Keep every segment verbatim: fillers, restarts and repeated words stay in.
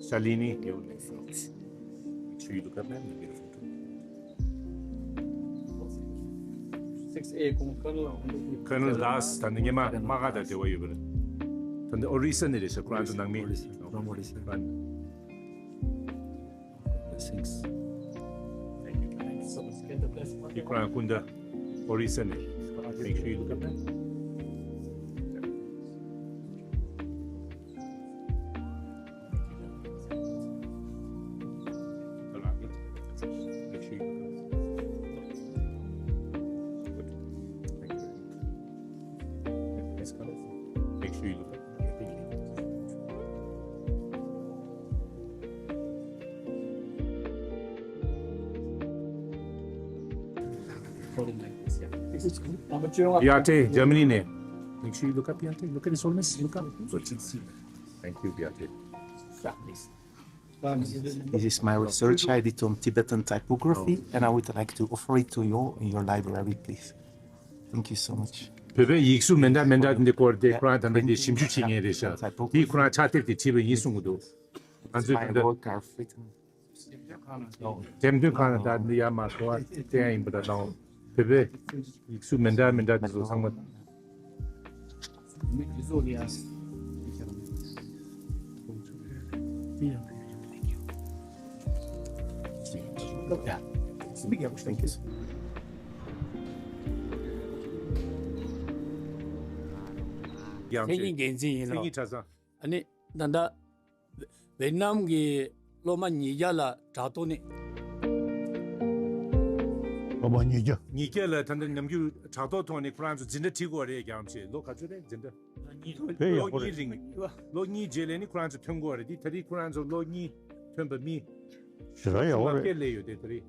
Shalini, you. Make sure you look up, ma'am. You'll get a photo. Six A, Colonel. Colonel Das, ད་ནི་ཉི་མ་མ་ག་དང་འབྲེལ་བ་ཡོད་པ་རེད། ད་ནི་ཨོ་རི་ས་ནས་རེད་ཤག་ཁོ་རང་ཚོ་ནང་མི། From Orissa. Thank you. Thank you so much. Get the blessing. ཁོ་རང་སྐུ་ཟླ་ཨོ་རི་ས་ནས། Make sure you look up, ma'am. Beate, Germany ནས། Make sure you look up, Beate. Look at his oldness. Look up. Good. Thank you, Beate. This is my research I did on Tibetan typography, and I would like to offer it to you in your library, please. Thank you so much. བོད་པའི་ཡིག་གཟུགས་མི་འདྲ་མི་འདྲ་འདི་སྐོར་དེ་ཁོ་རང་ད་ལྟ་འདི་ཞིབ་འཇུག་བྱེད་མཁན་རེད་ཤག་དེ་ཁོ་རང་ཕྱག་དེབ་དེ་བྲིས་པ་ཡིན་གསུང་གི་འདུག་ང་ཚོས་ད་ལྟ། འགྲེམས་སྟོན་ཁང་ལ་ད་འདི་ཡར་མར་གོ་བ་བསྟན་ཡ་ཡིན་པ་དང་། བོད་པའི་ཡིག་གཟུགས་མི་འདྲ་མི་འདྲ་དེ་ཚོ་ཚང་མ། མཁན་འགན་འཛིན་ཡིན་ལ། མཚན་ཉིད་གྲྭ་ཚང་། ཨ་ནི་ད་ལྟ་ཝེ་ཏི་ནམ་གྱི་སློབ་མ་ཉིས་བརྒྱ་ལ་དྲ་ཐོག་ནས། སློབ་མ་ཉིས་བརྒྱ། ཉིས་བརྒྱ་ལ་ད་ལྟ་ནམ་རྒྱུན་དྲ་ཐོག་ཐོག་ནས་ཁོ་རང་ཚོ་འཛིན་གྲྭ་ཁྲིད་དགོས་རེད་རྒྱག་རམ་ཞེས། ལོ་ག་ཚོད་རེད་འཛིན་གྲྭ། དཔེ་ཡག་པོ་རེད། ལོ་གཉིས་རྗེས་ལ་ནི་ཁོ་རང་ཚོ་ཐོན་དགོས་རེད། འདི་ད་རེས་ཁོ་རང་ཚོ་ལོ་གཉིས་ཐོན་པ་མི། ཞེ་དྲག་ཡག་པོ་རེད། སྐད་ལས་ཡོད་དེ་ད་རེས།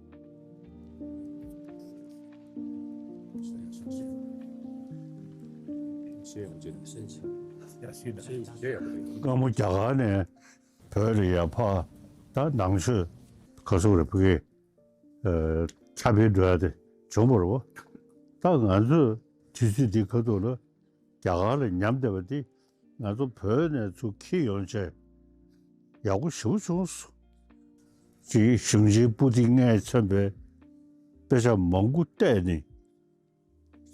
ཞེས་ཡང་བྱེད། ཞེས་ཡང་བྱེད། སྐར་མོ་རྒྱ་གར་ནས་བོད་ལ་ཡར་ཕར་ད་ནང་ཆོས་ག་ཚོད་རེད་ཕ་གི། ཨ། ཆ་འཕེལ་འགྲོ་ཡ་དེ་བྱུང་བ་རེད་པ། ད་ང་ཚོས་དུས་ཚོད་འདི་ཁ་ཐུག་ལ་རྒྱ་གར་ལ་ཉམས་བསྡད་པ་འདི་ང་ཚོ་བོད་ནས་ཚུར་འཁྱེར་ཡོང་བྱས་ཡག་པོ་ཞེ་པོ་བྱུང་སོང་། ཅིག་གཞུང་ཆེན་པུ་ཏི་ལྔས་མཚོན་པའི་དཔེ་ཆ་མང་པོ་བལྟས་ནས་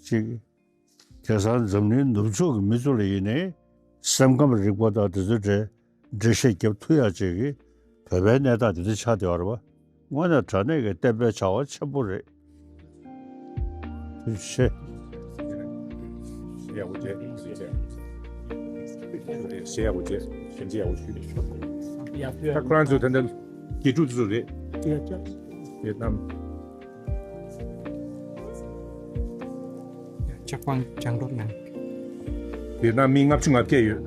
ཅིག་དེང་སང་འཛམ་གླིང་ནུབ་ཕྱོགས་ཀྱི་མི་ཚོ་ལ་ཡིན་ནའི་སེམས་ཁམས་རིག་པ་དང་དེ་ཚོའི་གྲས་འགྲེལ་བཤད་རྒྱབ་ཐུབ་ཡག་ཅིག་གི་བོད་པའི་གནས་སྟངས་དེ་འདྲ་ཆགས་བསྡད་པ་རེད་པ། དངོས་གནས་དྲང་གནས་ཀྱི་བསྟན་པའི་བྱ་བ་ཆེན་པོ་རེད། ཐུགས་རྗེ་ཆེ། ཞེ་ཡག་པོ་བྱས། ཞེ་ཡག་པོ་བྱས། ཞེ་ཡག་པོ་བྱས། ཞེ་ཡག་པོ་ཞུས་ནས་ཤོག་ད་ཁོ་རང་ཚོ་ད་ལྟ་དགེ་ཕྲུག་ཚོ་རེད། ཝེ་ཏི་ནམ། ཅག་པང་བྱང་འགྲོ་ན། ཝེ་ཏི་ནམ་མི་ལྔ་བཅུ་ང་བརྒྱད་ཡོད།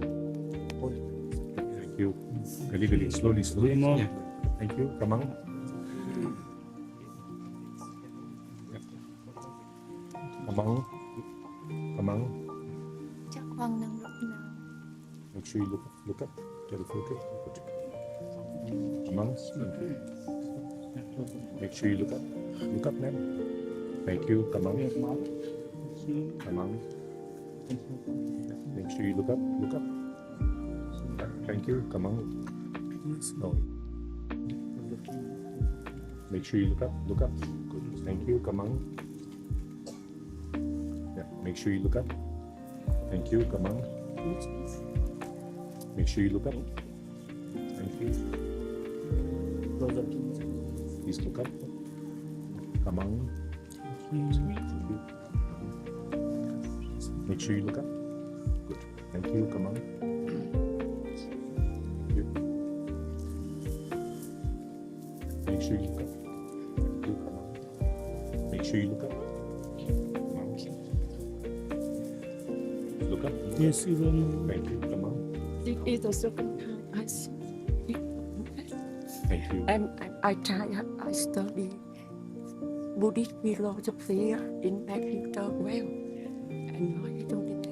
Thank you. Slowly, slowly, slowly. Thank you. Come on. Come on. Come on. ཅག་པང་ནང་ལོག་ན། Make sure you look, look up. Get a photo. Come on. Make sure you look up. Look up, ma'am. Thank you. Come on. Come on. Make sure you look up. Look up. Thank you. Come on. No. Make sure you look up. Look up. Good. Thank you. Come on. Yeah. Make sure you look up. Thank you. Come on. Make sure you look up. Thank you. Please look up. Come on. Thank you. Make sure you look up. Good. Thank you. Come on. Thank you. Make sure you look up. Thank you. Come on. Make sure you look up. Come on. Look up. Yes, you will. Thank you. Come on. It is the second time I see. Thank you. And I, I try, I study Buddhist philosophy in my future well. And I don't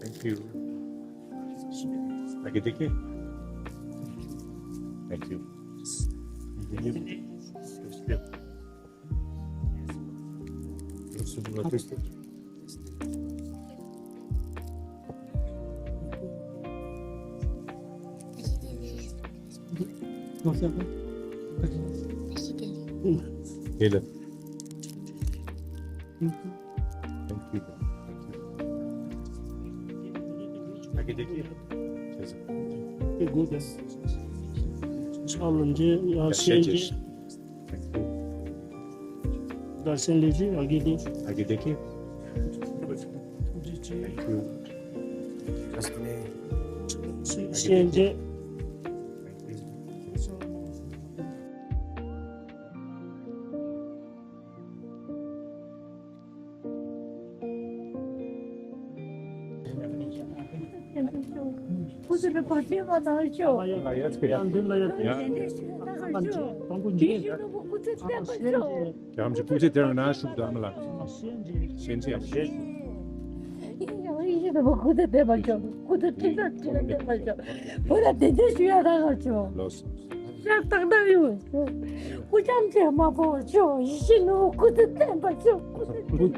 Thank you. Thank you. Thank you. Thank you. Thank you. Thank you. Just me. Thank you. རྒྱལ་བ་རིན་པོ་ཆེ་སྐུ་ཚེ་བརྟན་པར་ཤོག། ཡང་ཅིག་སྐུ་ཚེ་བརྟན་པར་ན་ཞུ་དང་མ་ལགས། ཤན་ཆེ། ཡང་ཡིད་ཆེས་དང་སྐུ་ཚེ་བརྟན་པར་ཤོག། སྐུ་ཚེ་ཁྲི་ཕྲག་ཁྲི་ཕྲག་བརྟན་པར་ཤོག། བོད་ལ་བདེ་སྐྱིད་ཞུ་ཡ་ད་ག་ཆོག། ལོས། ཤག་ཏག་ཏག་ཡོད། སྐུ་ཅམ་ཆེ་མ་པོ་ཆོག། ཡིད་ཆེས་ནོར་བུ་སྐུ་ཚེ་བརྟན་པར་ཤོག།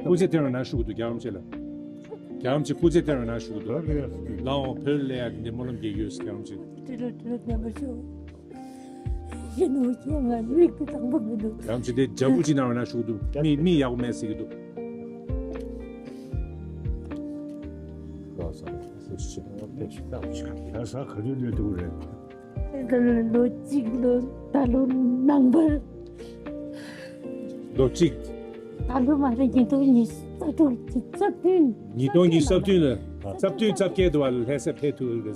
སྐུ་ཚེ་བརྟན་པར། སྐུ་ཚེ་བརྟན་པར་ན་ཞུ་དུ་རྒྱལ་བ་རིན་པོ་ཆེ་ལ། རྒྱལ་བ་རིན་པོ་ཆེ་སྐུ་ཚེ་བརྟན་པར་ན་ཞུ་དུ། ལའོ་བོད་ལ་ཡ་འདི་སྨོན་ལམ་རྒྱག་ཡོད། རྒྱལ་བ་རིན་པོ་ཆེ། ཁྲི་ཕྲག་ཁྲི་ཕྲག་བརྟན་པར་ཤོག། ཡིད་ཆེས་ནོར་བུ་ཆེ། ང་མིག་གི་དང་པོ་མི་འདུག། རྒྱལ་བ་རིན་པོ་ཆེ་དེ་རྒྱ་བུ་ཅིག་ན་བ་ན་ཞུ་དུ། མི་མི་ཡག་པོ་མེད་ཟེར་གི་འདུག། ལོ་ག་ཚོད་ལོས་འདུག་རེད། ལོ་གཅིག་ལོ་ད་ལོ་ནང་པར། ལོ་གཅིག། ད་ལོ་མ་རེད། ཉིས་སྟོང་ཉི་ཤུ་རྩ་དྲུག་གི་རྩ་བདུན། ཉིས་སྟོང་ཉི་ཤུ་རྩ་བདུན་ལ། རྩ་བདུན་རྩ་བརྒྱད་དུ་བ་ལྷ་ས་ཕེབས་ཐུབ་རེད།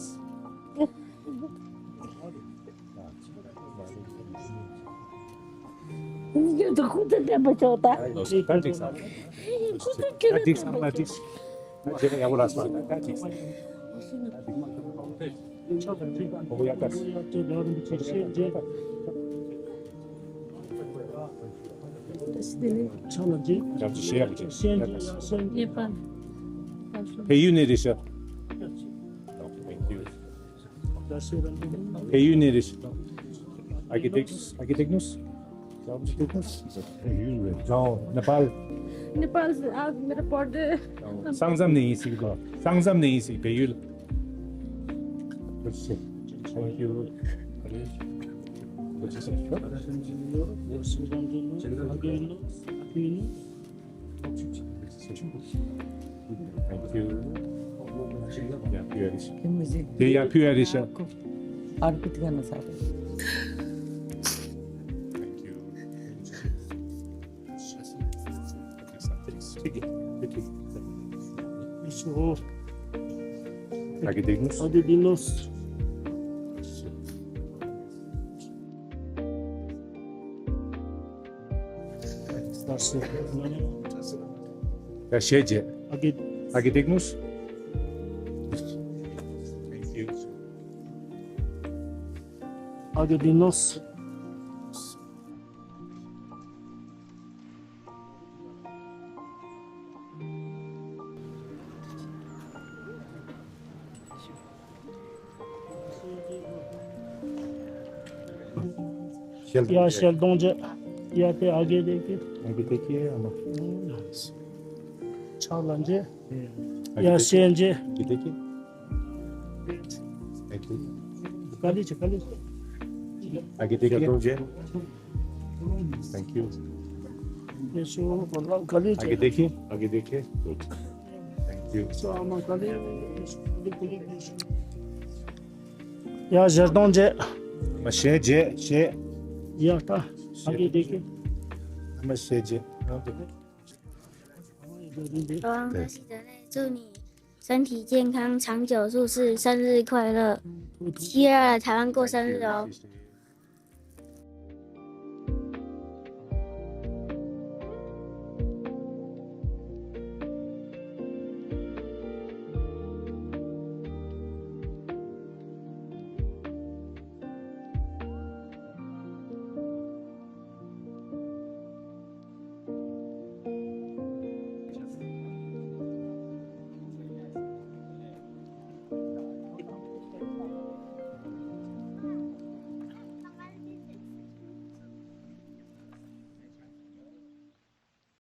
ཡོད་དོ། སྐུ་ཚེ་བརྟན་པ་ཤོག་ད། ལོ་སུ་ད་འགྲིག་སམ། སྐུ་ཚེ་ཁྱེད་ད་འགྲིག་སམ་ལ་འགྲིག། ད་བྱས་ན་ཡག་པོ་རག་སོང་། ད་འགྲིག་སམ། ཨོ་ཡ་ད། ཕྱག་ལ་འཇིགས། བྱ་བྱེད་ཤེས་ཡག་བྱེད། ཤེས་ཡག་བྱེད། ནེ་པཱལ། བལ་ཡུལ་ནས་རེད་ཤག། Thank you. བལ་ཡུལ་ནས་རེད་ཤག། Architect, architect ནུས། Architect ནུས། བལ་ཡུལ་རེད། ཇའོ། ནེ་པཱལ། ནེ་པཱལ། ཨ། མེ་ར་པོར་ཏེ། ས་མཚམས་ནས་ཡིན་ཟིག་གོ། ས་མཚམས་ནས་ཡིན་ཟིག། བལ་ཡུལ། Thank you. Thank you. ཡ་ཕུལ་ཡ་རེད་ཤག། དེ་ཡ་ཕུལ་ཡ་རེད་ཤག། Thank you. Agedegnos. Agedegnos. ཡ་ཞེས་བྱས། Agedegnos. Thank you. Agedegnos. ཡ་ཤེལ་སྡོང་བྱས། ཡ་དེ་ཨ་གེ་དེ་ཀི། ཨ་གེ་དེ་ཀི་ཨ་མ། ཕྱག་ལ་འཇལ། ཡ་ཤེལ་འཇལ། ཨ་གེ་དེ་ཀི། ག་ལེ་ཆེ་ག་ལེ་ཆེ། ཨ་གེ་དེ་ཀི། Thank you. ཨ་གེ་དེ་ཀི། ཨ་གེ་དེ་ཀི། Thank you. ཡ་ཞལ་སྡོང་བྱས། མ་ཞལ་བྱས་ཞལ། ཡ་ད། ཨ་གེ་དེ་ཀི། མ་ཞལ་བྱས། 好，我是人类，祝你身体健康，长久入世，生日快乐！七月二台湾过生日哦。